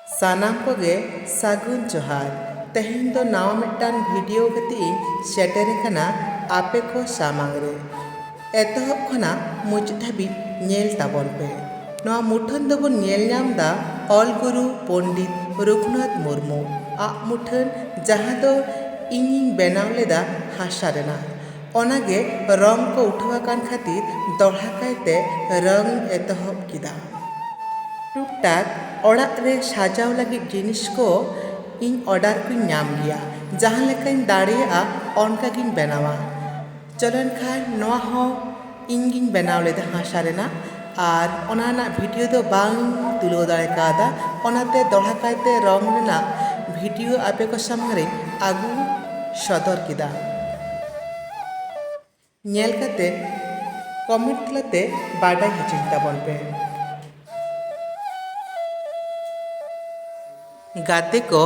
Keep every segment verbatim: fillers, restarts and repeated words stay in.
ᱥᱟᱱᱟᱢ ᱠᱚᱜᱮ ᱥᱟᱹᱜᱩᱱ ᱡᱚᱦᱟᱨ᱾ ᱛᱮᱦᱮᱧ ᱫᱚ ᱱᱟᱣᱟ ᱢᱤᱫᱴᱟᱝ ᱵᱷᱤᱰᱤᱭᱳ ᱠᱟᱛᱮ ᱤᱧ ᱥᱮᱴᱮᱨ ᱟᱠᱟᱱᱟ ᱟᱯᱮ ᱠᱚ ᱥᱟᱢᱟᱝ ᱨᱮ᱾ ᱮᱛᱚᱦᱚᱵ ᱠᱷᱚᱱᱟᱜ ᱢᱩᱪᱟᱹᱫ ᱫᱷᱟᱹᱵᱤᱡ ᱧᱮᱞ ᱛᱟᱵᱚᱱ ᱯᱮ᱾ ᱱᱚᱣᱟ ᱢᱩᱴᱷᱟᱹᱱ ᱫᱚᱵᱚᱱ ᱧᱮᱞ ᱧᱟᱢ ᱮᱫᱟ ᱚᱞ ᱜᱩᱨᱩ ᱯᱚᱱᱰᱤᱛ ᱨᱚᱜᱷᱩᱱᱟᱛᱷ ᱢᱩᱨᱢᱩ ᱟᱜ ᱢᱩᱴᱷᱟᱹᱱ, ᱡᱟᱦᱟᱸ ᱫᱚ ᱤᱧᱤᱧ ᱵᱮᱱᱟᱣ ᱞᱮᱫᱟ ᱦᱟᱥᱟ ᱨᱮᱱᱟᱜ᱾ ᱚᱱᱟᱜᱮ ᱨᱚᱝ ᱠᱚ ᱩᱴᱷᱟᱹᱣ ᱟᱠᱟᱱ ᱠᱷᱟᱹᱛᱤᱨ ᱫᱚᱦᱲᱟ ᱠᱟᱭᱛᱮ ᱨᱚᱝ ᱤᱧ ᱮᱛᱚᱦᱚᱵ ᱠᱮᱫᱟ᱾ ᱴᱩᱠ ᱴᱟᱠ ᱚᱲᱟᱜ ᱨᱮ ᱥᱟᱡᱟᱣ ᱞᱟᱹᱜᱤᱫ ᱡᱤᱱᱤᱥ ᱠᱚ ᱤᱧ ᱚᱰᱟᱨ ᱠᱚᱧ ᱧᱟᱢ ᱜᱮᱭᱟ᱾ ᱡᱟᱦᱟᱸ ᱞᱮᱠᱟᱧ ᱫᱟᱲᱮᱭᱟᱜᱼᱟ ᱚᱱᱠᱟ ᱜᱤᱧ ᱵᱮᱱᱟᱣᱟ᱾ ᱪᱚᱞᱚ ᱮᱱᱠᱷᱟᱱ ᱱᱚᱣᱟ ᱦᱚᱸ ᱤᱧ ᱜᱤᱧ ᱵᱮᱱᱟᱣ ᱞᱮᱫᱟ ᱦᱟᱥᱟ ᱨᱮᱱᱟᱜ, ᱟᱨ ᱚᱱᱟ ᱨᱮᱱᱟᱜ ᱵᱷᱤᱰᱤᱭᱳ ᱫᱚ ᱵᱟᱝ ᱛᱩᱞᱟᱹᱣ ᱫᱟᱲᱮ ᱠᱟᱣᱫᱟ᱾ ᱚᱱᱟᱛᱮ ᱫᱚᱦᱲᱟ ᱠᱟᱭᱛᱮ ᱨᱚᱝ ᱨᱮᱱᱟᱜ ᱵᱷᱤᱰᱤᱭᱳ ᱟᱯᱮ ᱠᱚ ᱥᱟᱢᱟᱝ ᱨᱮᱧ ᱟᱹᱜᱩ ᱥᱚᱫᱚᱨ ᱠᱮᱫᱟ᱾ ᱧᱮᱞ ᱠᱟᱛᱮ ᱠᱚᱢᱮᱱᱴ ᱛᱟᱞᱟᱛᱮ ᱵᱟᱰᱟᱭ ᱦᱚᱪᱚᱧ ᱛᱟᱵᱚᱱ ᱯᱮ᱾ ᱜᱟᱛᱮ ᱠᱚ,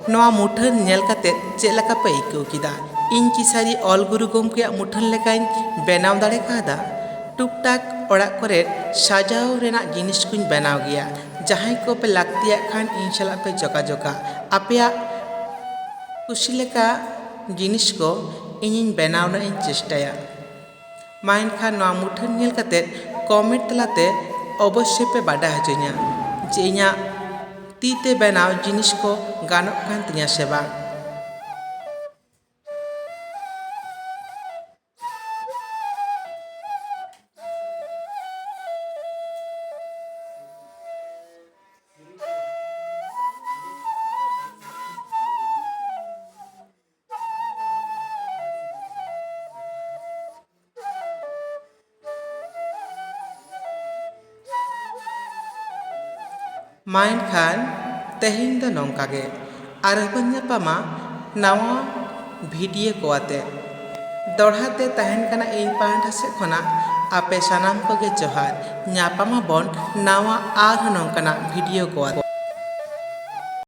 ᱱᱚᱣᱟ ᱢᱩᱴᱷᱟᱹᱱ ᱧᱮᱞ ᱠᱟᱛᱮ ᱪᱮᱫ ᱞᱮᱠᱟ ᱯᱮ ᱟᱹᱭᱠᱟᱹᱣ ᱠᱮᱫᱟ? ᱤᱧ ᱠᱤ ᱥᱟᱹᱨᱤ ᱚᱞ ᱜᱩᱨᱩ ᱜᱚᱢᱠᱮᱭᱟᱜ ᱢᱩᱴᱷᱟᱹᱱ ᱞᱮᱠᱟᱧ ᱵᱮᱱᱟᱣ ᱫᱟᱲᱮ ᱠᱟᱣᱫᱟ? ᱴᱩᱠ ᱴᱟᱠ ᱚᱲᱟᱜ ᱠᱚᱨᱮ ᱥᱟᱡᱟᱣ ᱨᱮᱱᱟᱜ ᱡᱤᱱᱤᱥ ᱠᱚᱧ ᱵᱮᱱᱟᱣ ᱜᱮᱭᱟ᱾ ᱡᱟᱦᱟᱸᱭ ᱠᱚᱯᱮ ᱞᱟᱹᱠᱛᱤᱭᱟᱜ ᱠᱷᱟᱱ ᱤᱧ ᱥᱟᱞᱟᱜ ᱯᱮ ᱡᱳᱜᱟᱡᱳᱜᱟ᱾ ᱟᱯᱮᱭᱟᱜ ᱠᱩᱥᱤ ᱞᱮᱠᱟ ᱡᱤᱱᱤᱥ ᱠᱚ ᱤᱧᱤᱧ ᱵᱮᱱᱟᱣ ᱨᱮᱱᱟᱜ ᱤᱧ ᱪᱮᱥᱴᱟᱭᱟ᱾ ᱢᱟ ᱮᱱᱠᱷᱟᱱ ᱱᱚᱣᱟ ᱢᱩᱴᱷᱟᱹᱱ ᱧᱮᱞ ᱠᱟᱛᱮ ᱠᱚᱢᱮᱱᱴ ᱛᱟᱞᱟᱛᱮ ᱚᱵᱚᱥᱥᱳᱭ ᱯᱮ ᱵᱟᱰᱟᱭ ᱦᱚᱪᱚᱧᱟ ᱡᱮ ᱤᱧᱟᱹᱜ ᱛᱤ ᱛᱮ ᱵᱮᱱᱟᱣ ᱡᱤᱱᱤᱥ ᱠᱚ ᱜᱟᱱᱚᱜ ᱠᱟᱱ ᱛᱤᱧᱟ ᱥᱮ ᱵᱟᱝ᱾ ᱢᱟ ᱮᱱᱠᱷᱟᱱ ᱛᱮᱦᱮᱧ ᱫᱚ ᱱᱚᱝᱠᱟ ᱜᱮ, ᱟᱨᱦᱚᱸ ᱵᱚᱱ ᱧᱟᱯᱟᱢᱟ ᱱᱟᱣᱟ ᱵᱷᱤᱰᱤᱭᱳ ᱠᱚ ᱟᱛᱮ᱾ ᱫᱚᱲᱦᱟ ᱛᱮ ᱛᱟᱦᱮᱱ ᱠᱟᱱᱟ ᱤᱧ ᱯᱟᱦᱴᱟ ᱥᱮᱫ ᱠᱷᱚᱱᱟᱜ ᱟᱯᱮ ᱥᱟᱱᱟᱢ ᱠᱚᱜᱮ ᱡᱚᱦᱟᱨ᱾ ᱧᱟᱯᱟᱢ ᱟᱵᱚᱱ ᱱᱟᱣᱟ ᱟᱨᱦᱚᱸ ᱱᱚᱝᱠᱟᱱᱟᱜ ᱵᱷᱤᱰᱤᱭᱳ ᱠᱚ ᱟᱛᱮ᱾